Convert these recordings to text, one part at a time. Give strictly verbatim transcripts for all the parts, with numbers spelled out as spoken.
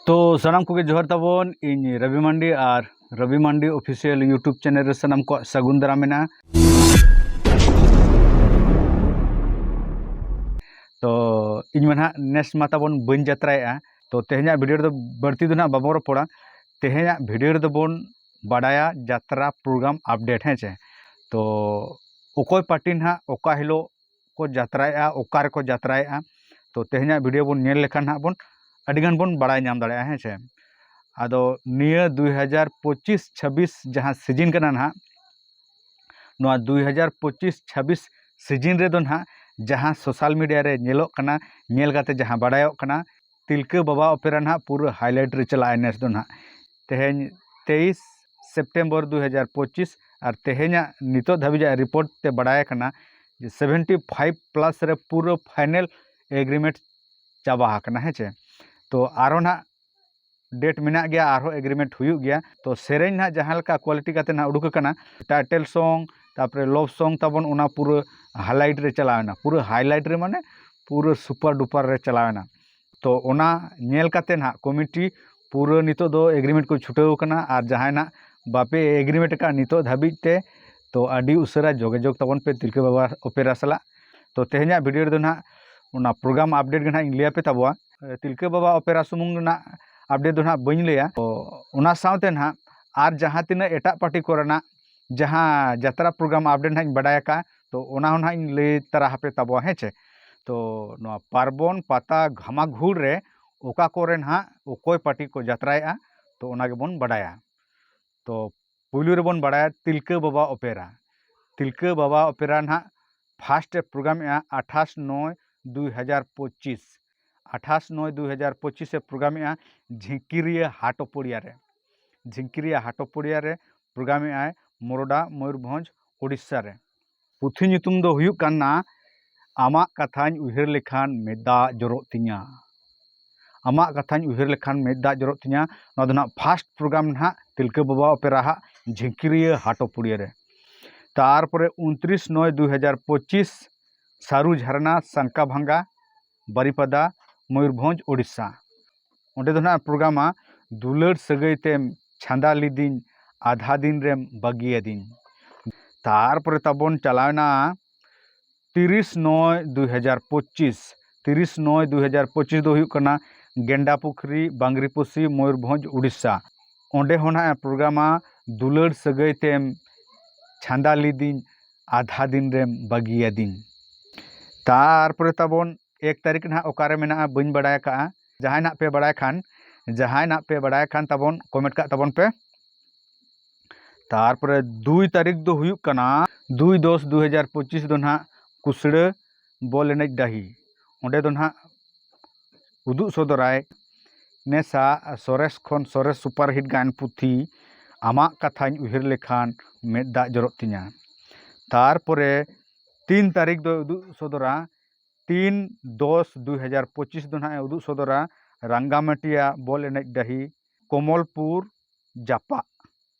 ᱛᱚ ᱥᱟᱱᱟᱢ ᱠᱚᱜᱮ ᱡᱚᱦᱟᱨ ᱛᱟᱵᱚᱱ, ᱤᱧ ᱨᱚᱵᱤ ᱢᱟᱱᱰᱤ ᱟᱨ ᱨᱚᱵᱤ ᱢᱟᱱᱰᱤ Official YouTube channel ᱨᱮ ᱥᱟᱱᱟᱢ ᱠᱚᱣᱟᱜ ᱥᱟᱹᱜᱩᱱ ᱫᱟᱨᱟᱢ ᱢᱮᱱᱟᱜᱼᱟ᱾ ᱛᱚ ᱤᱧ ᱢᱟ ᱱᱟᱦᱟᱜ ᱱᱮᱥ ᱢᱟ ᱛᱟᱵᱚᱱ ᱵᱟᱹᱧ ᱡᱟᱛᱨᱟᱭᱮᱫᱼᱟ, ᱛᱚ ᱛᱮᱦᱮᱧᱟᱜ video ᱨᱮᱫᱚ ᱵᱟᱹᱲᱛᱤ ᱫᱚ ᱱᱟᱦᱟᱜ ᱵᱟᱵᱚᱱ ᱨᱚᱯᱚᱲᱟ᱾ ᱛᱮᱦᱮᱧᱟᱜ video ᱨᱮᱫᱚ ᱵᱚᱱ ᱵᱟᱰᱟᱭᱟ ᱡᱟᱛᱨᱟ program update, ᱦᱮᱸ ᱪᱮ᱾ ᱛᱚ ᱚᱠᱚᱭ party ᱱᱟᱦᱟᱜ ᱚᱠᱟ ᱦᱤᱞᱳᱜ ᱠᱚ ᱡᱟᱛᱨᱟᱭᱮᱫᱼᱟ, ᱚᱠᱟ ᱨᱮᱠᱚ ᱡᱟᱛᱨᱟᱭᱮᱫᱼᱟ, ᱛᱚ ᱛᱮᱦᱮᱧᱟᱜ video ᱵᱚᱱ ᱧᱮᱞ ᱞᱮᱠᱷᱟᱱ ᱱᱟᱦᱟᱜ ᱵᱚᱱ ᱟᱹᱰᱤ ᱜᱟᱱ ᱵᱚᱱ ᱵᱟᱲᱟᱭ ᱧᱟᱢ ᱫᱟᱲᱮᱭᱟᱜᱼᱟ, ᱦᱮᱸ ᱪᱮ᱾ ᱟᱫᱚ ᱱᱤᱭᱟᱹ ᱫᱩᱭ ᱦᱟᱡᱟᱨ ᱯᱚᱸᱪᱤᱥ ᱪᱷᱟᱵᱵᱤᱥ ᱡᱟᱦᱟᱸ season ᱠᱟᱱᱟ ᱱᱟᱦᱟᱜ, ᱱᱚᱣᱟ ᱫᱩᱭ ᱦᱟᱡᱟᱨ ᱯᱚᱸᱪᱤᱥ ᱪᱷᱟᱵᱵᱤᱥ season ᱨᱮᱫᱚ ᱱᱟᱦᱟᱜ ᱡᱟᱦᱟᱸ social media ᱨᱮ ᱧᱮᱞᱚᱜ ᱠᱟᱱᱟ, ᱧᱮᱞ ᱠᱟᱛᱮ ᱡᱟᱦᱟᱸ ᱵᱟᱰᱟᱭᱚᱜ ᱠᱟᱱᱟ, ᱛᱤᱞᱠᱟᱹ ᱵᱟᱵᱟ ᱚᱯᱮᱨᱟ ᱱᱟᱦᱟᱜ ᱯᱩᱨᱟᱹ highlight ᱨᱮ ᱪᱟᱞᱟᱜᱼᱟ ᱱᱮᱥ ᱫᱚ ᱱᱟᱦᱟᱜ᱾ ᱛᱮᱦᱮᱧ ᱛᱮᱭᱤᱥ ᱥᱮᱯᱴᱮᱢᱵᱚᱨ ᱫᱩᱭ ᱦᱟᱡᱟᱨ ᱯᱚᱸᱪᱤᱥ, ᱟᱨ ᱛᱮᱦᱮᱧᱟᱜ ᱱᱤᱛᱚᱜ ᱫᱷᱟᱹᱵᱤᱡᱟᱜ report ᱛᱮ ᱵᱟᱰᱟᱭ ᱠᱟᱱᱟ ᱡᱮ seventy five plus ᱨᱮ ᱯᱩᱨᱟᱹ final agreement ᱪᱟᱵᱟ ᱟᱠᱟᱱᱟ, ᱦᱮᱸ ᱪᱮ᱾ ᱛᱚ ᱟᱨᱚ ᱱᱟᱦᱟᱜ date ᱢᱮᱱᱟᱜ ᱜᱮᱭᱟ, ᱟᱨᱦᱚᱸ agreement ᱦᱩᱭᱩᱜ ᱜᱮᱭᱟ᱾ ᱛᱚ ᱥᱮᱨᱮᱧ ᱱᱟᱦᱟᱜ ᱡᱟᱦᱟᱸ ᱞᱮᱠᱟ quality ᱠᱟᱛᱮ ᱱᱟᱦᱟᱜ ᱩᱰᱩᱠ ᱟᱠᱟᱱᱟ, title song, ᱛᱟᱨᱯᱚᱨᱮ love song ᱛᱟᱵᱚᱱ, ᱚᱱᱟ ᱯᱩᱨᱟᱹ highlight ᱨᱮ ᱪᱟᱞᱟᱣ ᱮᱱᱟ, ᱯᱩᱨᱟᱹ highlight ᱨᱮ ᱢᱟᱱᱮ ᱯᱩᱨᱟᱹ super duper ᱨᱮ ᱪᱟᱞᱟᱣ ᱮᱱᱟ᱾ ᱛᱚ ᱚᱱᱟ ᱧᱮᱞ ᱠᱟᱛᱮ ᱱᱟᱦᱟᱜ committee ᱯᱩᱨᱟᱹ ᱱᱤᱛᱚᱜ ᱫᱚ agreement ᱠᱚ ᱪᱷᱩᱴᱟᱹᱣ ᱟᱠᱟᱱᱟ, ᱟᱨ ᱡᱟᱦᱟᱸᱭ ᱱᱟᱦᱟᱜ ᱵᱟᱯᱮ agreement ᱟᱠᱟᱫ ᱱᱤᱛᱚᱜ ᱫᱷᱟᱹᱵᱤᱡ ᱛᱮ, ᱛᱚ ᱟᱹᱰᱤ ᱩᱥᱟᱹᱨᱟ ᱡᱳᱜᱟᱡᱳᱜᱽ ᱛᱟᱵᱚᱱ ᱯᱮ ᱛᱤᱞᱠᱟᱹ ᱵᱟᱵᱟ ᱚᱯᱮᱨᱟ ᱥᱟᱞᱟᱜ᱾ ᱛᱚ ᱛᱮᱦᱮᱧᱟᱜ video ᱨᱮᱫᱚ ᱱᱟᱦᱟᱜ ᱚᱱᱟ program update ᱜᱮ ᱱᱟᱦᱟᱜ ᱤᱧ ᱞᱟᱹᱭ ᱟᱯᱮ ᱛᱟᱵᱚᱣᱟ᱾ ᱛᱤᱞᱠᱟᱹ ᱵᱟᱵᱟ ᱚᱯᱮᱨᱟ ᱥᱩᱢᱩᱝ ᱨᱮᱱᱟᱜ update ᱫᱚ ᱱᱟᱦᱟᱜ ᱵᱟᱹᱧ ᱞᱟᱹᱭᱟ᱾ ᱛᱚ ᱚᱱᱟ ᱥᱟᱶᱛᱮ ᱱᱟᱦᱟᱜ ᱟᱨ ᱡᱟᱦᱟᱸ ᱛᱤᱱᱟᱹᱜ ᱮᱴᱟᱜ party ᱠᱚᱨᱮᱱᱟᱜ ᱡᱟᱦᱟᱸ ᱡᱟᱛᱨᱟ program update ᱱᱟᱦᱟᱜ ᱤᱧ ᱵᱟᱰᱟᱭ ᱟᱠᱟᱫᱼᱟ, ᱛᱚ ᱚᱱᱟ ᱦᱚᱸ ᱱᱟᱦᱟᱜ ᱤᱧ ᱞᱟᱹᱭ ᱛᱟᱨᱟ ᱟᱯᱮ ᱛᱟᱵᱚᱣᱟ, ᱦᱮᱸ ᱪᱮ᱾ ᱛᱚ ᱱᱚᱣᱟ ᱯᱟᱨᱵᱚᱱ ᱯᱟᱛᱟ ᱜᱷᱟᱢᱟᱜᱷᱩᱲ ᱨᱮ ᱚᱠᱟ ᱠᱚᱨᱮ ᱱᱟᱦᱟᱜ ᱚᱠᱚᱭ party ᱠᱚ ᱡᱟᱛᱨᱟᱭᱮᱫᱼᱟ, ᱛᱚ ᱚᱱᱟ ᱜᱮᱵᱚᱱ ᱵᱟᱰᱟᱭᱟ᱾ ᱛᱚ ᱯᱩᱭᱞᱩ ᱨᱮᱵᱚᱱ ᱵᱟᱲᱟᱭᱟ ᱛᱤᱞᱠᱟᱹ ᱵᱟᱵᱟ ᱚᱯᱮᱨᱟ᱾ ᱛᱤᱞᱠᱟᱹ ᱵᱟᱵᱟ ᱚᱯᱮᱨᱟ ᱱᱟᱦᱟᱜ first ᱮ program ᱮᱜᱼᱟ ᱟᱴᱷᱟᱥ ᱱᱚᱭ ᱫᱩᱭ ᱦᱟᱡᱟᱨ ᱯᱚᱸᱪᱤᱥ᱾ ᱟᱴᱷᱟᱥ ᱱᱚᱭ ᱫᱩᱭ ᱦᱟᱡᱟᱨ ᱯᱚᱸᱪᱤᱥ ᱮ program ᱮᱜᱼᱟ ᱡᱷᱤᱸᱠᱤᱨᱤᱭᱟᱹ ᱦᱟᱴᱚᱯᱚᱲᱤᱭᱟ ᱨᱮ᱾ ᱡᱷᱤᱸᱠᱤᱨᱤᱭᱟᱹ ᱦᱟᱴᱚᱯᱚᱲᱤᱭᱟ ᱨᱮ program ᱮᱜᱼᱟᱭ ᱢᱚᱨᱚᱰᱟ, ᱢᱚᱭᱩᱨᱵᱷᱚᱸᱡᱽ, ᱳᱰᱤᱥᱟ ᱨᱮ᱾ ᱯᱩᱛᱷᱤ ᱧᱩᱛᱩᱢ ᱫᱚ ᱦᱩᱭᱩᱜ ᱠᱟᱱᱟ ᱟᱢᱟᱜ ᱠᱟᱛᱷᱟᱧ ᱩᱭᱦᱟᱹᱨ ᱞᱮᱠᱷᱟᱱ ᱢᱮᱫ ᱫᱟᱜ ᱡᱚᱨᱚᱜ ᱛᱤᱧᱟ᱾ ᱟᱢᱟᱜ ᱠᱟᱛᱷᱟᱧ ᱩᱭᱦᱟᱹᱨ ᱞᱮᱠᱷᱟᱱ ᱢᱮᱫ ᱫᱟᱜ ᱡᱚᱨᱚᱜ ᱛᱤᱧᱟ᱾ ᱱᱚᱣᱟ ᱫᱚ ᱱᱟᱦᱟᱜ first program ᱱᱟᱦᱟᱜ ᱛᱤᱞᱠᱟᱹ ᱵᱟᱵᱟ ᱚᱯᱮᱨᱟ ᱦᱟᱜ ᱡᱷᱤᱸᱠᱤᱨᱤᱭᱟᱹ ᱦᱟᱴᱚᱯᱩᱲᱤᱭᱟᱹ ᱨᱮ᱾ ᱛᱟᱨᱯᱚᱨᱮ ᱩᱱᱛᱨᱤᱥ ᱱᱚᱭ ᱫᱩᱭ ᱦᱟᱡᱟᱨ ᱯᱚᱸᱪᱤᱥ, ᱥᱟᱨᱩ ᱡᱷᱟᱨᱱᱟ, ᱥᱟᱝᱠᱟᱵᱷᱟᱝᱜᱟ, ᱵᱟᱨᱤᱯᱟᱫᱟ, ᱢᱚᱭᱩᱨᱵᱷᱚᱸᱡᱽ, ᱳᱰᱤᱥᱟ᱾ ᱚᱸᱰᱮ ᱫᱚ ᱱᱟᱦᱟᱜ ᱯᱨᱳᱜᱨᱟᱢᱟ ᱫᱩᱞᱟᱹᱲ ᱥᱟᱹᱜᱟᱹᱭ ᱛᱮᱢ ᱪᱷᱟᱸᱫᱟ ᱞᱤᱫᱤᱧ, ᱟᱫᱷᱟ ᱫᱤᱱ ᱨᱮᱢ ᱵᱟᱹᱜᱤᱭᱟᱫᱤᱧ᱾ ᱛᱟᱨᱯᱚᱨᱮ ᱛᱟᱵᱚᱱ ᱪᱟᱞᱟᱣᱱᱟ ᱛᱤᱨᱤᱥ ᱱᱚᱭ ᱫᱩᱭ ᱦᱟᱡᱟᱨ ᱯᱚᱸᱪᱤᱥ᱾ ᱛᱤᱨᱤᱥ ᱱᱚᱭ ᱫᱩᱭ ᱦᱟᱡᱟᱨ ᱯᱚᱸᱪᱤᱥ ᱫᱚ ᱦᱩᱭᱩᱜ ᱠᱟᱱᱟ ᱜᱮᱱᱰᱟᱯᱩᱠᱷᱨᱤ, ᱵᱟᱝᱨᱤᱯᱚᱥᱤ, ᱢᱚᱭᱩᱨᱵᱷᱚᱸᱡᱽ, ᱩᱲᱤᱥᱥᱟ᱾ ᱚᱸᱰᱮ ᱦᱚᱸ ᱱᱟᱦᱟᱜ ᱮ ᱯᱨᱳᱜᱨᱟᱢᱟ ᱫᱩᱞᱟᱹᱲ ᱥᱟᱹᱜᱟᱹᱭ ᱛᱮᱢ ᱪᱷᱟᱸᱫᱟ ᱞᱤᱫᱤᱧ, ᱟᱫᱷᱟ ᱫᱤᱱ ᱨᱮᱢ ᱵᱟᱹᱜᱤᱭᱟᱫᱤᱧ᱾ ᱛᱟᱨᱯᱚᱨᱮ ᱛᱟᱵᱚᱱ ᱮᱠ ᱛᱟᱹᱨᱤᱠᱷ ᱱᱟᱦᱟᱜ ᱚᱠᱟᱨᱮ ᱢᱮᱱᱟᱜᱼᱟ ᱵᱟᱹᱧ ᱵᱟᱲᱟᱭ ᱟᱠᱟᱜᱼᱟ᱾ ᱡᱟᱦᱟᱸᱭ ᱱᱟᱦᱟᱜ ᱯᱮ ᱵᱟᱲᱟᱭ ᱠᱷᱟᱱ, ᱡᱟᱦᱟᱸᱭ ᱱᱟᱦᱟᱜ ᱯᱮ ᱵᱟᱲᱟᱭ ᱠᱷᱟᱱ ᱛᱟᱵᱚᱱ ᱠᱚᱢᱮᱱᱴ ᱠᱟᱜ ᱛᱟᱵᱚᱱ ᱯᱮ᱾ ᱛᱟᱨᱯᱚᱨᱮ ᱫᱩᱭ ᱛᱟᱹᱨᱤᱠᱷ ᱫᱚ ᱦᱩᱭᱩᱜ ᱠᱟᱱᱟ ᱫᱩᱭ ᱫᱚᱥ ᱫᱩ ᱦᱟᱡᱟᱨ ᱯᱚᱸᱪᱤᱥ ᱫᱚ ᱱᱟᱦᱟᱜ ᱠᱩᱥᱲᱟᱹ ᱵᱚᱞ ᱮᱱᱮᱡ ᱰᱟᱹᱦᱤ᱾ ᱚᱸᱰᱮ ᱫᱚ ᱱᱟᱦᱟᱜ ᱩᱫᱩᱜ ᱥᱚᱫᱚᱨᱟᱭ ᱱᱮᱥᱟ ᱥᱚᱨᱮᱥ ᱠᱷᱚᱱ ᱥᱚᱨᱮᱥ ᱥᱩᱯᱟᱨᱦᱤᱴ ᱜᱟᱭᱟᱱ ᱯᱩᱛᱷᱤ ᱟᱢᱟᱜ ᱠᱟᱛᱷᱟᱧ ᱩᱭᱦᱟᱹᱨ ᱞᱮᱠᱷᱟᱱ ᱢᱮᱫ ᱫᱟᱜ ᱡᱚᱨᱚᱜ ᱛᱤᱧᱟ᱾ ᱛᱟᱨᱯᱚᱨᱮ ᱛᱤᱱ ᱛᱟᱹᱨᱤᱠᱷ ᱫᱚᱭ ᱩᱫᱩᱜ ᱥᱚᱫᱚᱨᱟ, ᱛᱤᱱ ᱫᱚᱥ ᱫᱩᱭ ᱦᱟᱡᱟᱨ ᱯᱚᱸᱪᱤᱥ ᱫᱚ ᱱᱟᱦᱟᱜ ᱮ ᱩᱫᱩᱜ ᱥᱚᱫᱚᱨᱟ ᱨᱟᱝᱜᱟᱢᱟᱹᱴᱤᱭᱟ ᱵᱚᱞ ᱮᱱᱮᱡ ᱰᱟᱹᱦᱤ, ᱠᱚᱢᱚᱞᱯᱩᱨ ᱡᱟᱯᱟᱜ᱾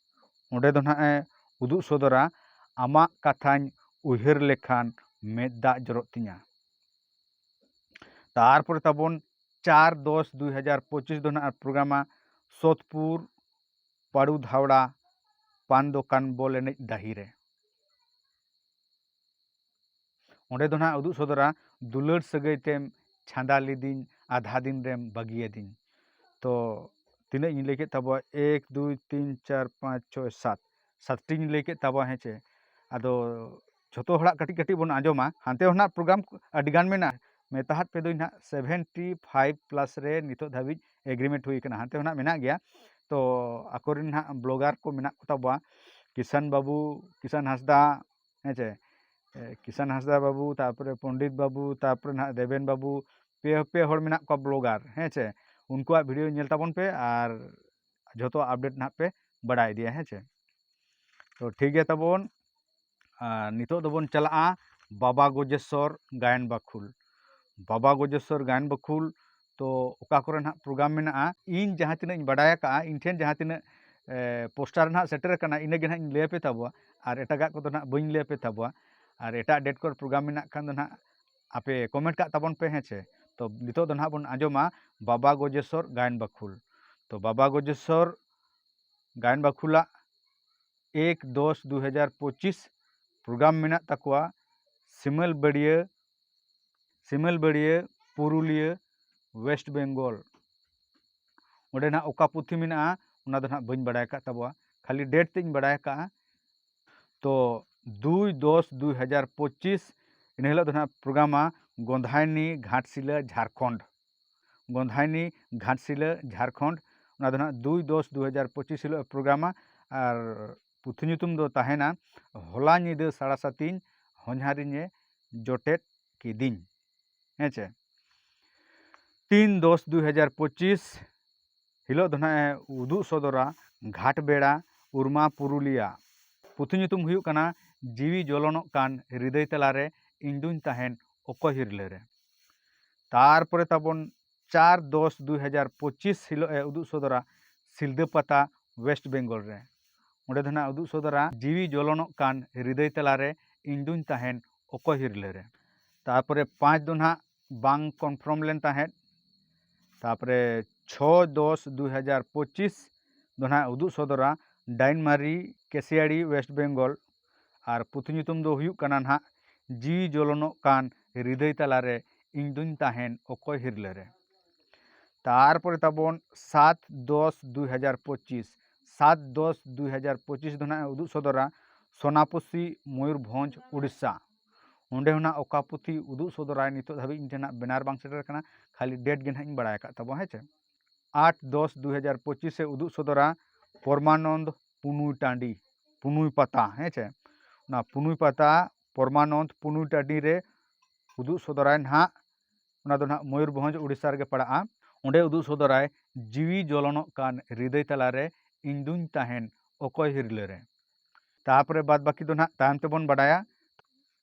ᱚᱸᱰᱮ ᱫᱚ ᱱᱟᱦᱟᱜ ᱮ ᱩᱫᱩᱜ ᱥᱚᱫᱚᱨᱟ ᱟᱢᱟᱜ ᱠᱟᱛᱷᱟᱧ ᱩᱭᱦᱟᱹᱨ ᱞᱮᱠᱷᱟᱱ ᱢᱮᱫ ᱫᱟᱜ ᱡᱚᱨᱚᱜ ᱛᱤᱧᱟ᱾ ᱛᱟᱨᱯᱚᱨᱮ ᱛᱟᱵᱚᱱ ᱪᱟᱨ ᱫᱚᱥ ᱫᱩᱭ ᱦᱟᱡᱟᱨ ᱯᱚᱸᱪᱤᱥ ᱫᱚ ᱱᱟᱦᱟᱜ ᱯᱨᱳᱜᱨᱟᱢᱟ ᱥᱳᱫᱷᱯᱩᱨ ᱯᱟᱲᱩ ᱫᱷᱟᱣᱲᱟ ᱯᱟᱱ ᱫᱚᱠᱟᱱ ᱵᱚᱞ ᱮᱱᱮᱡ ᱰᱟᱹᱦᱤ ᱨᱮ᱾ ᱚᱸᱰᱮ ᱫᱚ ᱱᱟᱦᱟᱜ ᱩᱫᱩᱜ ᱥᱚᱫᱚᱨᱟ ᱫᱩᱞᱟᱹᱲ ᱥᱟᱹᱜᱟᱹᱭ ᱛᱮᱢ ᱪᱷᱟᱸᱫᱟ ᱞᱤᱫᱤᱧ, ᱟᱫᱷᱟ ᱫᱤᱱ ᱨᱮᱢ ᱵᱟᱹᱜᱤᱭᱟᱫᱤᱧ᱾ ᱛᱚ ᱛᱤᱱᱟᱹᱜ ᱤᱧ ᱞᱟᱹᱭ ᱠᱮᱫ ᱛᱟᱵᱚᱣᱟ, ᱮᱠ ᱫᱩᱭ ᱛᱤᱱ ᱪᱟᱨ ᱯᱟᱸᱪ ᱪᱷᱚᱭ ᱥᱟᱛ, ᱥᱟᱛᱴᱤᱧ ᱞᱟᱹᱭ ᱠᱮᱫ ᱛᱟᱵᱚᱣᱟ, ᱦᱮᱸ ᱪᱮ? ᱟᱫᱚ ᱡᱷᱚᱛᱚ ᱦᱚᱲᱟᱜ ᱠᱟᱹᱴᱤᱡ ᱠᱟᱹᱴᱤᱡ ᱵᱚᱱ ᱟᱸᱡᱚᱢᱟ, ᱦᱟᱱᱛᱮ ᱦᱚᱸ ᱱᱟᱦᱟᱜ ᱯᱨᱳᱜᱨᱟᱢ ᱟᱹᱰᱤᱜᱟᱱ ᱢᱮᱱᱟᱜᱼᱟ᱾ ᱢᱮᱛᱟᱦᱟᱫ ᱯᱮ ᱫᱚᱧ ᱱᱟᱦᱟᱜ ᱥᱮᱵᱷᱮᱱᱴᱤ ᱯᱷᱟᱭᱤᱵᱷ ᱯᱞᱟᱥ ᱨᱮ ᱱᱤᱛᱚᱜ ᱫᱷᱟᱹᱵᱤᱡ ᱮᱜᱽᱨᱤᱢᱮᱱᱴ ᱦᱩᱭ ᱠᱟᱱᱟ, ᱦᱟᱱᱛᱮ ᱦᱚᱸ ᱱᱟᱦᱟᱜ ᱢᱮᱱᱟᱜ ᱜᱮᱭᱟ᱾ ᱛᱚ ᱟᱠᱚᱨᱮᱱ ᱱᱟᱦᱟᱜ ᱵᱞᱚᱜᱟᱨ ᱠᱚ ᱢᱮᱱᱟᱜ ᱠᱚ ᱛᱟᱵᱚᱣᱟ, ᱠᱤᱥᱟᱱ ᱵᱟᱹᱵᱩ, ᱠᱤᱥᱟᱱ ᱦᱟᱸᱥᱫᱟ, ᱦᱮᱸ ᱪᱮ, ᱮ, ᱠᱤᱥᱟᱱ ᱦᱟᱸᱥᱫᱟ ᱵᱟᱹᱵᱩ, ᱛᱟᱨᱯᱚᱨᱮ ᱯᱚᱱᱰᱤᱛ ᱵᱟᱹᱵᱩ, ᱛᱟᱨᱯᱚᱨᱮ ᱱᱟᱦᱟᱜ ᱫᱮᱵᱮᱱ ᱵᱟᱹᱵᱩ, ᱯᱮ, ᱯᱮ ᱦᱚᱲ ᱢᱮᱱᱟᱜ ᱠᱚᱣᱟ ᱵᱞᱚᱜᱟᱨ, ᱦᱮᱸ ᱪᱮ᱾ ᱩᱱᱠᱩᱣᱟᱜ ᱵᱷᱤᱰᱤᱭᱳ ᱧᱮᱞ ᱛᱟᱵᱚᱱ ᱯᱮ ᱟᱨ ᱡᱷᱚᱛᱚ ᱟᱯᱰᱮᱴ ᱱᱟᱦᱟᱜ ᱯᱮ ᱵᱟᱲᱟᱭ ᱤᱫᱤᱭᱟ, ᱦᱮᱸ ᱪᱮ᱾ ᱛᱚ ᱴᱷᱤᱠ ᱜᱮᱭᱟ ᱛᱟᱵᱚᱱ, ᱟᱨ ᱱᱤᱛᱚᱜ ᱫᱚᱵᱚᱱ ᱪᱟᱞᱟᱜᱼᱟ ᱵᱟᱵᱟ ᱜᱚᱡᱮᱥᱥᱚᱨ ᱜᱟᱭᱟᱱ ᱵᱟᱠᱷᱩᱞ᱾ ᱵᱟᱵᱟ ᱜᱚᱡᱮᱥᱥᱚᱨ ᱜᱟᱭᱟᱱ ᱵᱟᱠᱷᱩᱞ ᱛᱚ ᱚᱠᱟ ᱠᱚᱨᱮ ᱱᱟᱦᱟᱜ ᱯᱨᱳᱜᱨᱟᱢ ᱢᱮᱱᱟᱜᱼᱟ, ᱤᱧ ᱡᱟᱦᱟᱸ ᱛᱤᱱᱟᱹᱜ ᱤᱧ ᱵᱟᱰᱟᱭ ᱟᱠᱟᱜᱼᱟ, ᱤᱧ ᱴᱷᱮᱱ ᱡᱟᱦᱟᱸ ᱛᱤᱱᱟᱹᱜ, ᱮ, ᱯᱳᱥᱴᱟᱨ ᱱᱟᱦᱟᱜ ᱥᱮᱴᱮᱨ ᱟᱠᱟᱱᱟ, ᱤᱱᱟᱹᱜᱮ ᱱᱟᱦᱟᱜ ᱤᱧ ᱞᱟᱹᱭ ᱟᱯᱮ ᱛᱟᱵᱚᱣᱟ᱾ ᱟᱨ ᱮᱴᱟᱜᱟᱜ ᱠᱚᱫᱚ ᱱᱟᱦᱟᱜ ᱵᱟᱹᱧ ᱞᱟᱹᱭ ᱟᱯᱮ ᱛᱟᱵᱚᱣᱟ᱾ ᱟᱨ ᱮᱴᱟᱜ ᱰᱮᱴ ᱠᱚᱨᱮ ᱯᱨᱳᱜᱨᱟᱢ ᱢᱮᱱᱟᱜ ᱠᱷᱟᱱ ᱫᱚ ᱱᱟᱦᱟᱜ ᱟᱯᱮ ᱠᱚᱢᱮᱱᱴ ᱠᱟᱜ ᱛᱟᱵᱚᱱ ᱯᱮ, ᱦᱮᱸ ᱪᱮ᱾ ᱛᱚ ᱱᱤᱛᱚᱜ ᱫᱚ ᱱᱟᱦᱟᱜ ᱵᱚᱱ ᱟᱸᱡᱚᱢᱟ ᱵᱟᱵᱟ ᱜᱚᱡᱮᱥᱚᱨ ᱜᱟᱭᱟᱱ ᱵᱟᱠᱷᱩᱞ᱾ ᱛᱚ ᱵᱟᱵᱟ ᱜᱚᱡᱮᱥᱚᱨ ᱜᱟᱭᱟᱱ ᱵᱟᱠᱷᱩᱞᱟᱜ ᱮᱠ ᱫᱚᱥ ᱫᱩ ᱦᱟᱡᱟᱨ ᱯᱚᱸᱪᱤᱥ ᱯᱨᱳᱜᱨᱟᱢ ᱢᱮᱱᱟᱜ ᱛᱟᱠᱚᱣᱟ ᱥᱤᱢᱟᱹᱞ ᱵᱟᱹᱲᱭᱟᱹ, ᱥᱤᱢᱟᱹᱞ ᱵᱟᱹᱲᱭᱟᱹ, ᱯᱩᱨᱩᱞᱤᱭᱟᱹ, ᱳᱭᱮᱥᱴ ᱵᱮᱝᱜᱚᱞ᱾ ᱚᱸᱰᱮ ᱱᱟᱦᱟᱜ ᱚᱠᱟ ᱯᱩᱛᱷᱤ ᱢᱮᱱᱟᱜᱼᱟ, ᱚᱱᱟ ᱫᱚ ᱱᱟᱦᱟᱜ ᱵᱟᱹᱧ ᱵᱟᱲᱟᱭ ᱟᱠᱟᱫ ᱛᱟᱵᱚᱣᱟ, ᱠᱷᱟᱹᱞᱤ ᱰᱮᱴ ᱛᱮᱫ ᱤᱧ ᱵᱟᱲᱟᱭ ᱟᱠᱟᱫᱼᱟ᱾ ᱛᱚ ᱫᱩᱭ ᱫᱚᱥ ᱫᱩᱭ ᱦᱟᱡᱟᱨ ᱯᱚᱸᱪᱤᱥ, ᱤᱱᱟᱹ ᱦᱤᱞᱳᱜ ᱫᱚ ᱱᱟᱦᱟᱜ ᱯᱨᱳᱜᱨᱟᱢᱟ ᱜᱚᱸᱫᱷᱟᱭᱱᱤ, ᱜᱷᱟᱴᱥᱤᱞᱟᱹ, ᱡᱷᱟᱲᱠᱷᱚᱸᱰ᱾ ᱜᱚᱸᱫᱷᱟᱭᱱᱤ, ᱜᱷᱟᱴᱥᱤᱞᱟᱹ, ᱡᱷᱟᱲᱠᱷᱚᱸᱰ᱾ ᱚᱱᱟ ᱫᱚ ᱱᱟᱦᱟᱜ ᱫᱩᱭ ᱫᱚᱥ ᱫᱩᱭ ᱦᱟᱡᱟᱨ ᱯᱚᱸᱪᱤᱥ ᱦᱤᱞᱳᱜ ᱮ ᱯᱨᱳᱜᱨᱟᱢᱟ᱾ ᱟᱨ ᱯᱩᱛᱷᱤ ᱧᱩᱛᱩᱢ ᱫᱚ ᱛᱟᱦᱮᱱᱟ ᱦᱚᱞᱟ ᱧᱤᱫᱟᱹ ᱥᱟᱲᱟ ᱥᱟᱛᱤᱧ ᱦᱚᱧᱦᱟᱨᱤᱧᱮ ᱡᱚᱴᱮᱫ ᱠᱤᱫᱤᱧ᱾ ᱦᱮᱸ ᱪᱮ? ᱛᱤᱱ ᱫᱚᱥ ᱫᱩᱭ ᱦᱟᱡᱟᱨ ᱯᱚᱸᱪᱤᱥ ᱦᱤᱞᱳᱜ ᱫᱚ ᱱᱟᱦᱟᱜ ᱮ ᱩᱫᱩᱜ ᱥᱚᱫᱚᱨᱟ ᱜᱷᱟᱴ ᱵᱮᱲᱟ, ᱩᱨᱢᱟ, ᱯᱩᱨᱩᱞᱤᱭᱟ᱾ ᱯᱩᱛᱷᱤ ᱧᱩᱛᱩᱢ ᱦᱩᱭᱩᱜ ᱠᱟᱱᱟ ᱡᱤᱣᱤ ᱡᱚᱞᱚᱱᱚᱜ ᱠᱟᱱ ᱦᱨᱤᱫᱟᱹᱭ ᱛᱟᱞᱟᱨᱮ ᱤᱧ ᱫᱩᱧ ᱛᱟᱦᱮᱱ ᱚᱠᱚᱭ ᱦᱤᱨᱞᱟᱹ ᱨᱮ᱾ ᱛᱟᱨᱯᱚᱨᱮ ᱛᱟᱵᱚᱱ ᱪᱟᱨ ᱫᱚᱥ ᱫᱩᱭ ᱦᱟᱡᱟᱨ ᱯᱚᱸᱪᱤᱥ ᱦᱤᱞᱳᱜ ᱮ ᱩᱫᱩᱜ ᱥᱚᱫᱚᱨᱟ ᱥᱤᱞᱫᱟᱹ ᱯᱟᱛᱟ, ᱳᱭᱮᱥᱴ ᱵᱮᱝᱜᱚᱞ ᱨᱮ᱾ ᱚᱸᱰᱮ ᱫᱚ ᱱᱟᱦᱟᱜ ᱩᱫᱩᱜ ᱥᱚᱫᱚᱨᱟ ᱡᱤᱣᱤ ᱡᱚᱞᱚᱱᱚᱜ ᱠᱟᱱ ᱦᱨᱤᱫᱟᱹᱭ ᱛᱟᱞᱟᱨᱮ ᱤᱧ ᱫᱩᱧ ᱛᱟᱦᱮᱱ ᱚᱠᱚᱭ ᱦᱤᱨᱞᱟᱹ ᱨᱮ᱾ ᱛᱟᱨᱯᱚᱨᱮ ᱯᱟᱸᱪ ᱫᱚ ᱱᱟᱦᱟᱜ ᱵᱟᱝ ᱠᱚᱱᱯᱷᱟᱨᱢ ᱞᱮᱱ ᱛᱟᱦᱮᱸᱫ᱾ ᱛᱟᱨᱯᱚᱨᱮ ᱪᱷᱚᱭ ᱫᱚᱥ ᱫᱩᱭ ᱦᱟᱡᱟᱨ ᱯᱚᱸᱪᱤᱥ ᱫᱚ ᱱᱟᱦᱟᱜ ᱩᱫᱩᱜ ᱥᱚᱫᱚᱨᱟ ᱰᱟᱭᱤᱱᱢᱟᱨᱤ, ᱠᱮᱥᱤᱭᱟᱲᱤ, ᱳᱭᱮᱥᱴ ᱵᱮᱝᱜᱚᱞ᱾ ᱟᱨ ᱯᱩᱛᱷᱤ ᱧᱩᱛᱩᱢ ᱫᱚ ᱦᱩᱭᱩᱜ ᱠᱟᱱᱟ ᱱᱟᱦᱟᱜ ᱡᱤᱣᱤ ᱡᱚᱞᱚᱱᱚᱜ ᱠᱟᱱ ᱦᱨᱤᱫᱟᱹᱭ ᱛᱟᱞᱟᱨᱮ ᱤᱧ ᱫᱩᱧ ᱛᱟᱦᱮᱱ ᱚᱠᱚᱭ ᱦᱤᱨᱞᱟᱹ ᱨᱮ᱾ ᱛᱟᱨᱯᱚᱨᱮ ᱛᱟᱵᱚᱱ ᱥᱟᱛ ᱫᱚᱥ ᱫᱩᱭ ᱦᱟᱡᱟᱨ ᱯᱚᱸᱪᱤᱥ, ᱥᱟᱛ ᱫᱚᱥ ᱫᱩᱭ ᱦᱟᱡᱟᱨ ᱯᱚᱸᱪᱤᱥ ᱫᱚ ᱱᱟᱦᱟᱜ ᱮ ᱩᱫᱩᱜ ᱥᱚᱫᱚᱨᱟ ᱥᱚᱱᱟᱯᱚᱥᱤ, ᱢᱚᱭᱩᱨᱵᱷᱚᱸᱡᱽ, ᱩᱲᱤᱥᱥᱟ᱾ ᱚᱸᱰᱮ ᱦᱚᱸ ᱱᱟᱦᱟᱜ ᱚᱠᱟ ᱯᱩᱛᱷᱤ ᱩᱫᱩᱜ ᱥᱚᱫᱚᱨᱟᱭ ᱱᱤᱛᱚᱜ ᱫᱷᱟᱹᱵᱤᱡ ᱤᱧ ᱴᱷᱮᱱ ᱱᱟᱦᱟᱜ ᱵᱮᱱᱟᱨ ᱵᱟᱝ ᱥᱮᱴᱮᱨ ᱟᱠᱟᱱᱟ, ᱠᱷᱟᱹᱞᱤ ᱰᱮᱴ ᱜᱮ ᱱᱟᱦᱟᱜ ᱤᱧ ᱵᱟᱲᱟᱭ ᱟᱠᱟᱫ ᱛᱟᱵᱚᱱᱟ, ᱦᱮᱸ ᱪᱮ᱾ ᱟᱴ ᱫᱚᱥ ᱫᱩᱭ ᱦᱟᱡᱟᱨ ᱯᱚᱸᱪᱤᱥ ᱮ ᱩᱫᱩᱜ ᱥᱚᱫᱚᱨᱟ ᱯᱚᱨᱢᱟᱱᱚᱱᱫ ᱯᱩᱱᱩᱭ ᱴᱟᱺᱰᱤ, ᱯᱩᱱᱩᱭ ᱯᱟᱛᱟ, ᱦᱮᱸ ᱪᱮ᱾ ᱚᱱᱟ ᱯᱩᱱᱩᱭ ᱯᱟᱛᱟ ᱯᱚᱨᱢᱟᱱᱚᱱᱫ ᱯᱩᱱᱩᱭ ᱴᱟᱺᱰᱤ ᱨᱮ ᱩᱫᱩᱜ ᱥᱚᱫᱚᱨᱟᱭ ᱱᱟᱦᱟᱜ᱾ ᱚᱱᱟ ᱫᱚ ᱱᱟᱦᱟᱜ ᱢᱚᱭᱩᱨᱵᱷᱚᱸᱡᱽ, ᱩᱲᱤᱥᱥᱟ ᱨᱮᱜᱮ ᱯᱟᱲᱟᱜᱼᱟ᱾ ᱚᱸᱰᱮ ᱩᱫᱩᱜ ᱥᱚᱫᱚᱨᱟᱭ ᱡᱤᱣᱤ ᱡᱚᱞᱚᱱᱚᱜ ᱠᱟᱱ ᱦᱨᱤᱫᱟᱹᱭ ᱛᱟᱞᱟᱨᱮ ᱤᱧ ᱫᱩᱧ ᱛᱟᱦᱮᱱ ᱚᱠᱚᱭ ᱦᱤᱨᱞᱟᱹ ᱨᱮ᱾ ᱛᱟᱨᱯᱚᱨᱮ ᱵᱟᱫ ᱵᱟᱹᱠᱤ ᱫᱚ ᱱᱟᱦᱟᱜ ᱛᱟᱭᱚᱢ ᱛᱮᱵᱚᱱ ᱵᱟᱰᱟᱭᱟ᱾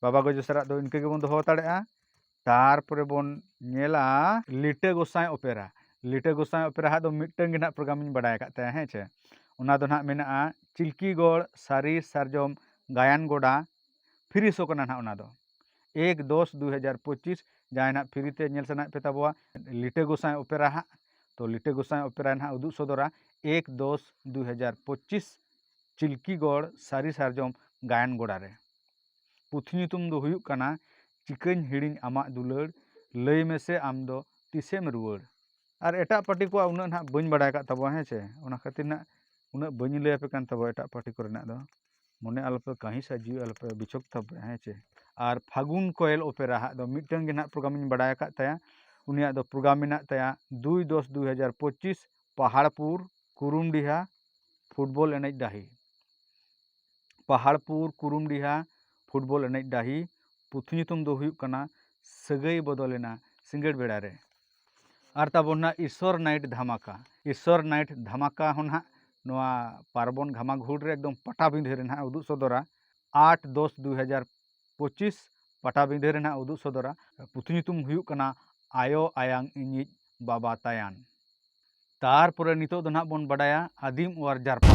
ᱵᱟᱵᱟ ᱜᱚᱡᱮᱥᱚᱨᱟᱜ ᱫᱚ ᱤᱱᱠᱟᱹ ᱜᱮᱵᱚᱱ ᱫᱚᱦᱚ ᱦᱟᱛᱟᱲᱮᱜᱼᱟ᱾ ᱛᱟᱨᱯᱚᱨᱮ ᱵᱚᱱ ᱧᱮᱞᱟ ᱞᱤᱴᱟᱹ ᱜᱚᱸᱥᱟᱭ ᱚᱯᱮᱨᱟ᱾ ᱞᱤᱴᱟᱹ ᱜᱚᱸᱥᱟᱭ ᱚᱯᱮᱨᱟ ᱦᱟᱜ ᱫᱚ ᱢᱤᱫᱴᱟᱝ ᱜᱮ ᱱᱟᱦᱟᱜ ᱯᱨᱳᱜᱨᱟᱢ ᱤᱧ ᱵᱟᱰᱟᱭ ᱟᱠᱟᱫ ᱛᱟᱭᱟ, ᱦᱮᱸ ᱪᱮ᱾ ᱚᱱᱟ ᱫᱚ ᱱᱟᱦᱟᱜ ᱢᱮᱱᱟᱜᱼᱟ ᱪᱤᱞᱠᱤᱜᱚᱲ ᱥᱟᱹᱨᱤ ᱥᱟᱨᱡᱚᱢ ᱜᱟᱭᱟᱱ ᱜᱚᱰᱟ, ᱯᱷᱨᱤ ᱥᱳ ᱠᱟᱱᱟ ᱱᱟᱦᱟᱜ ᱚᱱᱟ ᱫᱚ᱾ ᱮᱠ ᱫᱚᱥ ᱫᱩᱭ ᱦᱟᱡᱟᱨ ᱯᱚᱸᱪᱤᱥ᱾ ᱡᱟᱦᱟᱸᱭ ᱱᱟᱦᱟᱜ ᱯᱷᱨᱤ ᱛᱮ ᱧᱮᱞ ᱥᱟᱱᱟᱭᱮᱫ ᱯᱮ ᱛᱟᱵᱚᱣᱟ ᱞᱤᱴᱟᱹ ᱜᱚᱸᱥᱟᱭ ᱚᱯᱮᱨᱟ ᱦᱟᱸᱜ, ᱛᱚ ᱞᱤᱴᱟᱹ ᱜᱚᱸᱥᱟᱭ ᱚᱯᱮᱨᱟ ᱱᱟᱦᱟᱜ ᱩᱫᱩᱜ ᱥᱚᱫᱚᱨᱟ ᱮᱠ ᱫᱚᱥ ᱫᱩᱭ ᱦᱟᱡᱟᱨ ᱯᱚᱸᱪᱤᱥ ᱪᱤᱞᱠᱤᱜᱚᱲ ᱥᱟᱹᱨᱤ ᱥᱟᱨᱡᱚᱢ ᱜᱟᱭᱟᱱ ᱜᱚᱰᱟ ᱨᱮ᱾ ᱯᱩᱛᱷᱤ ᱧᱩᱛᱩᱢ ᱫᱚ ᱦᱩᱭᱩᱜ ᱠᱟᱱᱟ ᱪᱤᱠᱟᱹᱧ ᱦᱤᱲᱤᱧ ᱟᱢᱟᱜ ᱫᱩᱞᱟᱹᱲ, ᱞᱟᱹᱭ ᱢᱮᱥᱮ ᱟᱢ ᱫᱚ ᱛᱤᱥᱮᱢ ᱨᱩᱣᱟᱹᱲ᱾ ᱟᱨ ᱮᱴᱟᱜ ᱯᱟᱨᱴᱤ ᱠᱚᱣᱟᱜ ᱩᱱᱟᱹᱜ ᱱᱟᱦᱟᱜ ᱵᱟᱹᱧ ᱵᱟᱲᱟᱭ ᱟᱠᱟᱫ ᱛᱟᱵᱚᱣᱟ, ᱦᱮᱸ ᱪᱮ, ᱚᱱᱟ ᱠᱷᱟᱹᱛᱤᱨ ᱱᱟᱦᱟᱜ ᱩᱱᱟᱹᱜ ᱵᱟᱹᱧ ᱞᱟᱹᱭ ᱟᱯᱮ ᱠᱟᱱ ᱛᱟᱵᱚᱣᱟ ᱮᱴᱟᱜ ᱯᱟᱨᱴᱤ ᱠᱚᱨᱮᱱᱟᱜ ᱫᱚ᱾ ᱢᱚᱱᱮ ᱟᱞᱚᱯᱮ ᱠᱟᱹᱦᱤᱥᱟ, ᱡᱤᱣᱤ ᱟᱞᱚᱯᱮ ᱵᱤᱪᱷᱳᱠ ᱛᱟᱯᱮ, ᱦᱮᱸ ᱪᱮ᱾ ᱟᱨ ᱯᱷᱟᱹᱜᱩᱱ ᱠᱚᱭᱮᱞ ᱚᱯᱮᱨᱟ ᱦᱟᱜ ᱫᱚ ᱢᱤᱫᱴᱟᱝ ᱜᱮ ᱱᱟᱦᱟᱜ ᱯᱨᱳᱜᱨᱟᱢ ᱤᱧ ᱵᱟᱲᱟᱭ ᱟᱠᱟᱫ ᱛᱟᱭᱟ᱾ ᱩᱱᱤᱭᱟᱜ ᱫᱚ ᱯᱨᱳᱜᱨᱟᱢ ᱢᱮᱱᱟᱜ ᱛᱟᱭᱟ ᱫᱩᱭ ᱫᱚᱥ ᱫᱩᱭ ᱦᱟᱡᱟᱨ ᱯᱚᱸᱪᱤᱥ, ᱯᱟᱦᱟᱲᱯᱩᱨ ᱠᱩᱨᱩᱢᱰᱤᱦᱟ ᱯᱷᱩᱴᱵᱚᱞ ᱮᱱᱮᱡ ᱰᱟᱹᱦᱤ᱾ ᱯᱟᱦᱟᱲᱯᱩᱨ ᱠᱩᱨᱩᱢᱰᱤᱦᱟ ᱯᱷᱩᱴᱵᱚᱞ ᱮᱱᱮᱡ ᱰᱟᱹᱦᱤ᱾ ᱯᱩᱛᱷᱤ ᱧᱩᱛᱩᱢ ᱫᱚ ᱦᱩᱭᱩᱜ ᱠᱟᱱᱟ ᱥᱟᱹᱜᱟᱹᱭ ᱵᱚᱫᱚᱞᱮᱱᱟ ᱥᱤᱸᱜᱟᱹᱲ ᱵᱮᱲᱟ ᱨᱮ᱾ ᱟᱨ ᱛᱟᱵᱚᱱ ᱱᱟᱦᱟᱜ ᱤᱥᱚᱨ ᱱᱟᱭᱤᱴ ᱫᱷᱟᱢᱟᱠᱟ᱾ ᱤᱥᱚᱨ ᱱᱟᱭᱤᱴ ᱫᱷᱟᱢᱟᱠᱟ ᱦᱚᱸ ᱱᱟᱦᱟᱜ ᱱᱚᱣᱟ ᱯᱟᱨᱵᱚᱱ ᱜᱷᱟᱢᱟᱜᱷᱩᱲ ᱨᱮ ᱮᱠᱫᱚᱢ ᱯᱟᱴᱟᱵᱤᱸᱫᱷᱟᱹ ᱨᱮ ᱱᱟᱦᱟᱜ ᱩᱫᱩᱜ ᱥᱚᱫᱚᱨᱟ᱾ ᱟᱴ ᱫᱚᱥ ᱫᱩᱭ ᱦᱟᱡᱟᱨ ᱯᱚᱸᱪᱤᱥ ᱯᱟᱴᱟᱵᱤᱸᱫᱷᱟᱹ ᱨᱮ ᱱᱟᱦᱟᱜ ᱩᱫᱩᱜ ᱥᱚᱫᱚᱨᱟ᱾ ᱯᱩᱛᱷᱤ ᱧᱩᱛᱩᱢ ᱦᱩᱭᱩᱜ ᱠᱟᱱᱟ ᱟᱭᱳ ᱟᱭᱟᱝ ᱤᱧᱤᱡ ᱵᱟᱵᱟ ᱛᱟᱭᱟᱱ᱾ ᱛᱟᱨᱯᱚᱨᱮ ᱱᱤᱛᱚᱜ ᱫᱚ ᱱᱟᱦᱟᱜ ᱵᱚᱱ ᱵᱟᱰᱟᱭᱟ ᱟᱹᱫᱤᱢ ᱚᱣᱟᱨ ᱡᱟᱨᱯᱟ᱾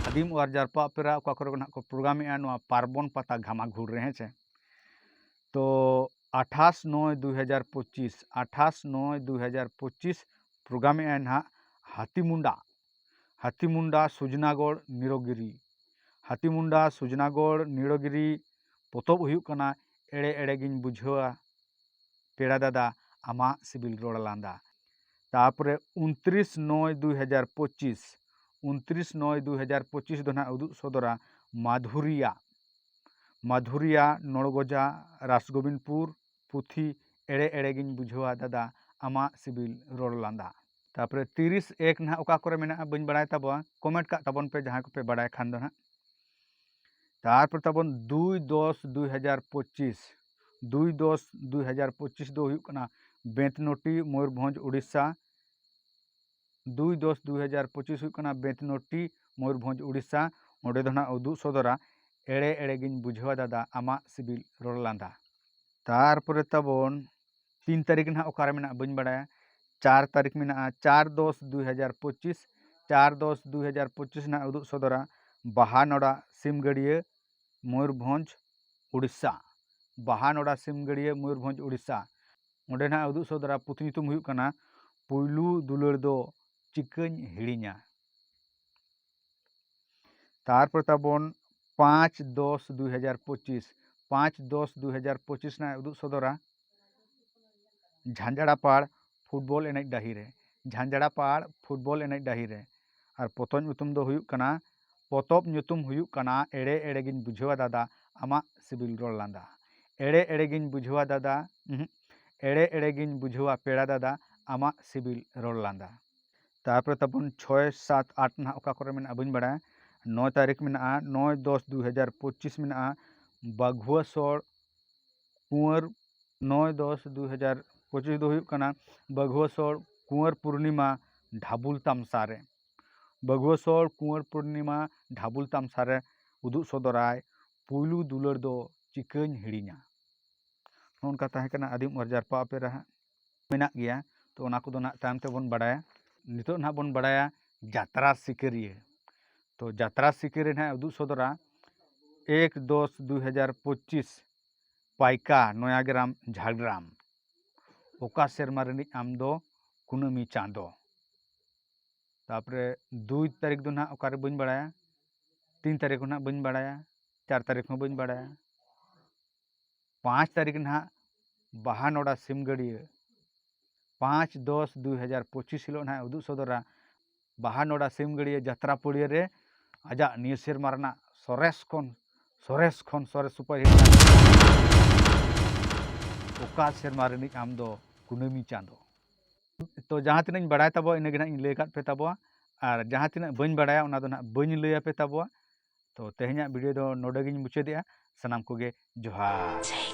ᱟᱹᱫᱤᱢ ᱚᱣᱟᱨ ᱡᱟᱨᱯᱟ ᱚᱯᱮᱨᱟ ᱚᱠᱟ ᱠᱚᱨᱮ ᱱᱟᱦᱟᱜ ᱠᱚ ᱯᱨᱳᱜᱨᱟᱢᱮᱜᱼᱟ ᱱᱚᱣᱟ ᱯᱟᱨᱵᱚᱱ ᱯᱟᱛᱟ ᱜᱷᱟᱢᱟᱜᱷᱩᱲ ᱨᱮ, ᱦᱮᱸ ᱪᱮ᱾ ᱛᱚ ᱟᱴᱷᱟᱥ ᱱᱚᱭ ᱫᱩᱭ ᱦᱟᱡᱟᱨ ᱯᱚᱸᱪᱤᱥ, ᱟᱴᱷᱟᱥ ᱱᱚᱭ ᱫᱩᱭ ᱦᱟᱡᱟᱨ ᱯᱚᱸᱪᱤᱥ ᱯᱨᱳᱜᱨᱟᱢᱮᱜᱼᱟᱭ ᱱᱟᱦᱟᱜ ᱦᱟᱹᱛᱤᱢᱩᱱᱰᱟ᱾ ᱦᱟᱹᱛᱤᱢᱩᱱᱰᱟ ᱥᱩᱡᱽᱱᱟᱜᱚᱲ ᱱᱤᱲᱚᱜᱤᱨᱤ᱾ ᱦᱟᱹᱛᱤᱢᱩᱱᱰᱟ ᱥᱩᱡᱽᱱᱟᱜᱚᱲ ᱱᱤᱲᱚᱜᱤᱨᱤ᱾ ᱯᱚᱛᱚᱵ ᱦᱩᱭᱩᱜ ᱠᱟᱱᱟ ᱮᱲᱮ ᱮᱲᱮ ᱜᱤᱧ ᱵᱩᱡᱷᱟᱹᱣᱟ ᱯᱮᱲᱟ ᱫᱟᱫᱟ ᱟᱢᱟᱜ ᱥᱤᱵᱤᱞ ᱨᱚᱲ ᱞᱟᱸᱫᱟ᱾ ᱛᱟᱯᱚᱨᱮ ᱩᱱᱛᱨᱤᱥ ᱱᱚᱭ ᱫᱩᱭ ᱦᱟᱡᱟᱨ ᱯᱚᱸᱪᱤᱥ, ᱩᱱᱛᱨᱤᱥ ᱱᱚᱭ ᱫᱩᱭ ᱦᱟᱡᱟᱨ ᱯᱚᱸᱪᱤᱥ ᱫᱚ ᱱᱟᱦᱟᱜ ᱩᱫᱩᱜ ᱥᱚᱫᱚᱨᱟ ᱢᱟᱫᱷᱩᱨᱤᱭᱟ᱾ ᱢᱟᱫᱷᱩᱨᱤᱭᱟ ᱱᱚᱲᱜᱚᱡᱟ ᱨᱟᱥᱜᱳᱵᱤᱱᱫᱽᱯᱩᱨ ᱯᱩᱛᱷᱤ ᱮᱲᱮ ᱮᱲᱮ ᱜᱤᱧ ᱵᱩᱡᱷᱟᱹᱣᱟ ᱫᱟᱫᱟ ᱟᱢᱟᱜ ᱥᱤᱵᱤᱞ ᱨᱚᱲ ᱞᱟᱸᱫᱟ᱾ ᱛᱟᱯᱚᱨᱮ ᱛᱤᱨᱤᱥ ᱮᱠ ᱱᱟᱦᱟᱜ ᱚᱠᱟ ᱠᱚᱨᱮ ᱢᱮᱱᱟᱜᱼᱟ ᱵᱟᱹᱧ ᱵᱟᱲᱟᱭ ᱛᱟᱵᱚᱣᱟ, ᱠᱚᱢᱮᱱᱴ ᱠᱟᱜ ᱛᱟᱵᱚᱱ ᱯᱮ ᱡᱟᱦᱟᱸᱭ ᱠᱚᱯᱮ ᱵᱟᱲᱟᱭ ᱠᱷᱟᱱ ᱫᱚ ᱱᱟᱦᱟᱜ᱾ ᱛᱟᱨᱯᱚᱨ ᱛᱟᱵᱚᱱ ᱫᱩᱭ ᱫᱚᱥ ᱫᱩᱭ ᱦᱟᱡᱟᱨ ᱯᱚᱸᱪᱤᱥ, ᱫᱩᱭ ᱫᱚᱥ ᱫᱩᱭ ᱦᱟᱡᱟᱨ ᱯᱚᱸᱪᱤᱥ ᱫᱚ ᱦᱩᱭᱩᱜ ᱠᱟᱱᱟ ᱵᱮᱸᱛᱱᱚᱴᱤ ᱢᱚᱭᱩᱨᱵᱷᱚᱸᱡᱽ ᱩᱲᱤᱥᱥᱟ᱾ ᱫᱩᱭ ᱫᱚᱥ ᱫᱩᱭ ᱦᱟᱡᱟᱨ ᱯᱚᱸᱪᱤᱥ ᱦᱩᱭᱩᱜ ᱠᱟᱱᱟ ᱵᱮᱸᱛᱱᱚᱴᱤ ᱢᱚᱭᱩᱨᱵᱷᱚᱸᱡᱽ ᱩᱲᱤᱥᱥᱟ᱾ ᱚᱸᱰᱮ ᱫᱚ ᱱᱟᱦᱟᱜ ᱩᱫᱩᱜ ᱥᱚᱫᱚᱨᱟ ᱮᱲᱮ ᱮᱲᱮ ᱜᱤᱧ ᱵᱩᱡᱷᱟᱹᱣᱟ ᱫᱟᱫᱟ ᱟᱢᱟᱜ ᱥᱤᱵᱤᱞ ᱨᱚᱲ ᱞᱟᱸᱫᱟ᱾ ᱛᱟᱨᱯᱚᱨᱮ ᱛᱟᱵᱚᱱ ᱛᱤᱱ ᱛᱟᱹᱨᱤᱠᱷ ᱱᱟᱦᱟᱜ ᱚᱠᱟᱨᱮ ᱢᱮᱱᱟᱜᱼᱟ ᱵᱟᱹᱧ ᱵᱟᱲᱟᱭᱟ᱾ ᱪᱟᱨ ᱛᱟᱹᱨᱤᱠᱷ ᱢᱮᱱᱟᱜᱼᱟ, ᱪᱟᱨ ᱫᱚᱥ ᱫᱩᱭ ᱦᱟᱡᱟᱨ ᱯᱚᱸᱪᱤᱥ᱾ ᱪᱟᱨ ᱫᱚᱥ ᱫᱩᱭ ᱦᱟᱡᱟᱨ ᱯᱚᱸᱪᱤᱥ ᱱᱟᱦᱟᱜ ᱩᱫᱩᱜ ᱥᱚᱫᱚᱨᱟ ᱵᱟᱦᱟᱱᱚᱲᱟ ᱥᱤᱢᱜᱟᱹᱲᱤᱭᱟᱹ ᱢᱚᱭᱩᱨᱵᱷᱚᱸᱡᱽ ᱩᱲᱤᱥᱥᱟ᱾ ᱵᱟᱦᱟᱱᱚᱰᱟ, ᱥᱤᱢᱜᱟᱹᱲᱤᱭᱟᱹ, ᱢᱚᱭᱩᱨᱵᱷᱚᱸᱡᱽ, ᱩᱲᱤᱥᱥᱟ᱾ ᱚᱸᱰᱮ ᱱᱟᱦᱟᱜ ᱩᱫᱩᱜ ᱥᱚᱫᱚᱨᱟ ᱯᱩᱛᱷᱤ ᱧᱩᱛᱩᱢ ᱦᱩᱭᱩᱜ ᱠᱟᱱᱟ ᱯᱩᱭᱞᱩ ᱫᱩᱞᱟᱹᱲ ᱫᱚ ᱪᱤᱠᱟᱹᱧ ᱦᱤᱲᱤᱧᱟ᱾ ᱛᱟᱨᱯᱚᱨ ᱛᱟᱵᱚᱱ ᱯᱟᱸᱪ ᱫᱚᱥ ᱫᱩᱭ ᱦᱟᱡᱟᱨ ᱯᱚᱸᱪᱤᱥ, ᱯᱟᱸᱪ ᱫᱚᱥ ᱫᱩᱭ ᱦᱟᱡᱟᱨ ᱯᱚᱸᱪᱤᱥ ᱨᱮᱱᱟᱜ ᱩᱫᱩᱜ ᱥᱚᱫᱚᱨᱟ ᱡᱷᱟᱸᱡᱟᱲᱟᱯᱟᱲ ᱯᱷᱩᱴᱵᱚᱞ ᱮᱱᱮᱡ ᱰᱟᱹᱦᱤ ᱨᱮ, ᱡᱷᱟᱸᱡᱟᱲᱟᱯᱟᱲ ᱯᱷᱩᱴᱵᱚᱞ ᱮᱱᱮᱡ ᱰᱟᱹᱦᱤ ᱨᱮ᱾ ᱟᱨ ᱯᱚᱛᱚᱵ ᱧᱩᱛᱩᱢ ᱫᱚ ᱦᱩᱭᱩᱜ ᱠᱟᱱᱟ, ᱯᱚᱛᱚᱵ ᱧᱩᱛᱩᱢ ᱦᱩᱭᱩᱜ ᱠᱟᱱᱟ ᱮᱲᱮ ᱮᱲᱮ ᱜᱤᱧ ᱵᱩᱡᱷᱟᱹᱣᱟ ᱫᱟᱫᱟ ᱟᱢᱟᱜ ᱥᱤᱵᱤᱞ ᱨᱚᱲ ᱞᱟᱸᱫᱟ᱾ ᱮᱲᱮ ᱮᱲᱮ ᱜᱤᱧ ᱵᱩᱡᱷᱟᱹᱣᱟ ᱫᱟᱫᱟ, ᱩᱦᱩᱸ, ᱮᱲᱮ ᱮᱲᱮ ᱜᱤᱧ ᱵᱩᱡᱷᱟᱹᱣᱟ ᱯᱮᱲᱟ ᱫᱟᱫᱟ ᱟᱢᱟᱜ ᱥᱤᱵᱤᱞ ᱨᱚᱲ ᱞᱟᱸᱫᱟ᱾ ᱛᱟᱨᱯᱚᱨᱮ ᱛᱟᱵᱚᱱ ᱪᱷᱚᱭ, ᱥᱟᱛ, ᱟᱴ ᱱᱟᱦᱟᱜ ᱚᱠᱟ ᱠᱚᱨᱮ ᱢᱮᱱᱟᱜᱼᱟ ᱵᱟᱹᱧ ᱵᱟᱲᱟᱭᱟ᱾ ᱱᱚᱭ ᱛᱟᱹᱨᱤᱠᱷ ᱢᱮᱱᱟᱜᱼᱟ, ᱱᱚᱭ ᱫᱚᱥ ᱫᱩᱭ ᱦᱟᱡᱟᱨ ᱯᱚᱸᱪᱤᱥ ᱢᱮᱱᱟᱜᱼᱟ, ᱵᱟᱜᱷᱩᱣᱟᱹ ᱥᱚᱲ ᱠᱩᱸᱣᱟᱹᱨ, ᱱᱚᱭ ᱫᱚᱥ ᱫᱩᱭ ᱦᱟᱡᱟᱨ ᱯᱚᱸᱪᱤᱥ ᱫᱚ ᱦᱩᱭᱩᱜ ᱠᱟᱱᱟ ᱵᱟᱜᱷᱩᱣᱟᱹ ᱥᱚᱲ ᱠᱩᱸᱣᱟᱹᱨ ᱯᱩᱨᱱᱤᱢᱟ ᱰᱷᱟᱵᱩᱞ ᱛᱟᱢᱥᱟ ᱨᱮ᱾ ᱵᱟᱜᱷᱩᱣᱟᱹ ᱥᱚᱲ ᱠᱩᱸᱣᱟᱹᱨ ᱯᱩᱨᱱᱤᱢᱟ ᱰᱷᱟᱵᱩᱞ ᱛᱟᱢᱥᱟ ᱨᱮ ᱩᱫᱩᱜ ᱥᱚᱫᱚᱨᱟᱭ ᱯᱩᱭᱞᱩ ᱫᱩᱞᱟᱹᱲ ᱫᱚ ᱪᱤᱠᱟᱹᱧ ᱦᱤᱲᱤᱧᱟ᱾ ᱱᱚᱜᱼᱚ ᱱᱚᱝᱠᱟ ᱛᱟᱦᱮᱸ ᱠᱟᱱᱟ ᱟᱹᱫᱤᱢ ᱚᱨ ᱡᱟᱨᱯᱟ ᱚᱯᱮᱨᱟ ᱦᱟᱸᱜ᱾ ᱢᱮᱱᱟᱜ ᱜᱮᱭᱟ, ᱛᱚ ᱚᱱᱟ ᱠᱚᱫᱚ ᱱᱟᱜ ᱛᱟᱭᱚᱢ ᱛᱮᱵᱚᱱ ᱵᱟᱲᱟᱭᱟ᱾ ᱱᱤᱛᱚᱜ ᱱᱟᱦᱟᱜ ᱵᱚᱱ ᱵᱟᱲᱟᱭᱟ ᱡᱟᱛᱨᱟ ᱥᱤᱠᱟᱹᱨᱤᱭᱟᱹ᱾ ᱛᱚ ᱡᱟᱛᱨᱟ ᱥᱤᱠᱟᱹᱨᱤᱭᱟᱹ ᱱᱟᱦᱟᱜ ᱩᱫᱩᱜ ᱥᱚᱫᱚᱨᱟ ᱮᱠ ᱫᱚᱥ ᱫᱩᱭ ᱦᱟᱡᱟᱨ ᱯᱚᱸᱪᱤᱥ, ᱯᱟᱭᱠᱟ, ᱱᱚᱭᱟᱜᱨᱟᱢ, ᱡᱷᱟᱲᱜᱨᱟᱢ᱾ ᱚᱠᱟ ᱥᱮᱨᱢᱟ ᱨᱤᱱᱤᱡ ᱟᱢ ᱫᱚ ᱠᱩᱱᱟᱹᱢᱤ ᱪᱟᱸᱫᱚ? ᱛᱟᱯᱚᱨᱮ ᱫᱩᱭ ᱛᱟᱹᱨᱤᱠᱷ ᱫᱚ ᱱᱟᱦᱟᱜ ᱚᱠᱟᱨᱮ ᱵᱟᱹᱧ ᱵᱟᱲᱟᱭᱟ, ᱛᱤᱱ ᱛᱟᱹᱨᱤᱠᱷ ᱦᱚᱸ ᱱᱟᱦᱟᱜ ᱵᱟᱹᱧ ᱵᱟᱲᱟᱭᱟ, ᱪᱟᱨ ᱛᱟᱹᱨᱤᱠᱷ ᱦᱚᱸ ᱵᱟᱹᱧ ᱵᱟᱲᱟᱭᱟ᱾ ᱯᱟᱸᱪ ᱛᱟᱹᱨᱤᱠᱷ ᱱᱟᱦᱟᱜ ᱵᱟᱦᱟ ᱱᱚᱰᱟ ᱥᱤᱢᱜᱟᱹᱲᱤᱭᱟᱹ, ᱯᱟᱸᱪ ᱫᱚᱥ ᱫᱩᱭ ᱦᱟᱡᱟᱨ ᱯᱚᱸᱪᱤᱥ ᱦᱤᱞᱳᱜ ᱱᱟᱦᱟᱜ ᱩᱫᱩᱜ ᱥᱚᱫᱚᱨᱟ ᱵᱟᱦᱟ ᱱᱚᱰᱟ ᱥᱤᱢᱜᱟᱹᱲᱤᱭᱟᱹ ᱡᱟᱛᱨᱟ ᱯᱟᱹᱲᱤᱭᱟᱹ ᱨᱮ ᱟᱡᱟᱜ ᱱᱤᱭᱟᱹ ᱥᱮᱨᱢᱟ ᱨᱮᱱᱟᱜ ᱥᱚᱨᱮᱥ ᱠᱷᱚᱱ ᱥᱚᱨᱮᱥ ᱠᱷᱚᱱ ᱥᱚᱨᱮᱥ ᱥᱩᱯᱟᱨ ᱦᱤᱴ ᱜᱟᱱ᱾ ᱚᱠᱟ ᱥᱮᱨᱢᱟ ᱨᱤᱱᱤᱡ ᱟᱢ ᱫᱚ ᱠᱩᱱᱟᱹᱢᱤ ᱪᱟᱸᱫᱚ? ᱛᱚ ᱡᱟᱦᱟᱸ ᱛᱤᱱᱟᱹᱜ ᱤᱧ ᱵᱟᱲᱟᱭ ᱛᱟᱵᱚᱣᱟ ᱤᱱᱟᱹ ᱜᱮ ᱱᱟᱦᱟᱜ ᱤᱧ ᱞᱟᱹᱭ ᱟᱠᱟᱫ ᱯᱮ ᱛᱟᱵᱚᱣᱟ, ᱟᱨ ᱡᱟᱦᱟᱸ ᱛᱤᱱᱟᱹᱜ ᱵᱟᱹᱧ ᱵᱟᱲᱟᱭᱟ ᱚᱱᱟ ᱫᱚ ᱱᱟᱦᱟᱜ ᱵᱟᱹᱧ ᱞᱟᱹᱭ ᱟᱯᱮ ᱛᱟᱵᱚᱣᱟ᱾ ᱛᱚ ᱛᱮᱦᱮᱧᱟᱜ ᱵᱷᱤᱰᱤᱭᱳ ᱫᱚ ᱱᱚᱰᱮ ᱜᱤᱧ ᱢᱩᱪᱟᱹᱫᱮᱜᱼᱟ᱾ ᱥᱟᱱᱟᱢ ᱠᱚᱜᱮ ᱡᱚᱦᱟᱨ᱾